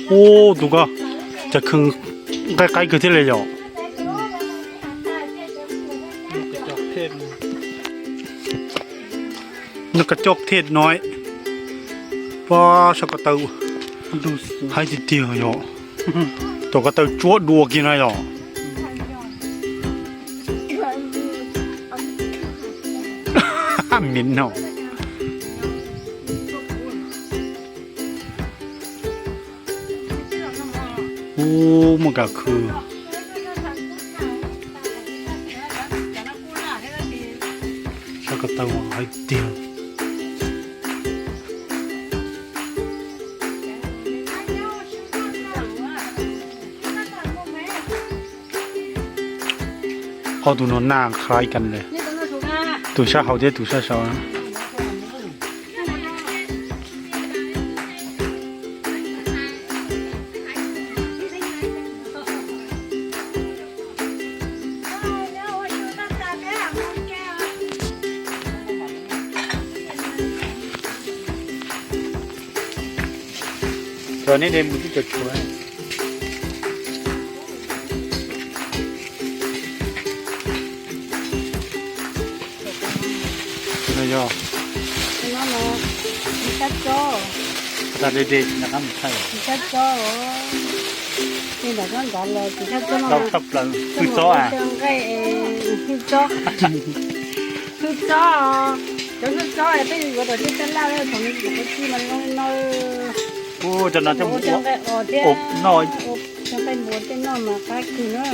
Ub, tus ko, cas khw nqaij qaib kawg thiab li yom. Noj kab coj thiaj no, pab sab ko taw haib tiag tiag yom. Tom ko taw tsuab dua kiag no yom. Miv no. Ub, muaj kab khw. Sab ko taw haib tiag. Ob tug no naj qhaib kas li, tus sab hauv thiab tus sab saud. Cov nej de mus twb cov tshuav. Yog, tsis sab tsob, tsis sab tsob, li ntawm tsob ntawd los tsis sab tsob no, hwj tsob, hwj tsob, hwj tsob, cov hwj tsob peb yuav tom tej taj laj, thaum nws tsis tau ci mas no, cov no coj mus ua nqaij os thiab, cov nqaij npua tej noj mas qab kawg na.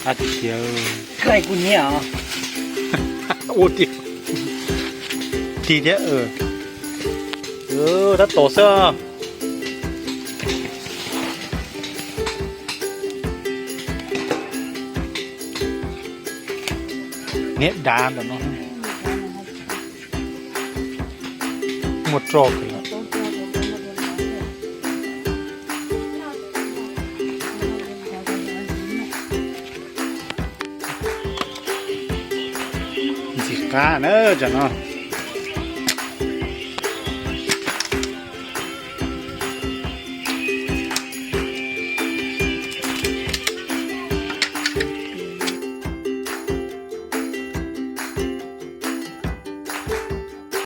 Qab tiag, kuj nyiam os. Ua tiag, tig thiab, tab tom xwb. Niag dav ntawm no muaj roj kawg. Ntxim qab na tsam no.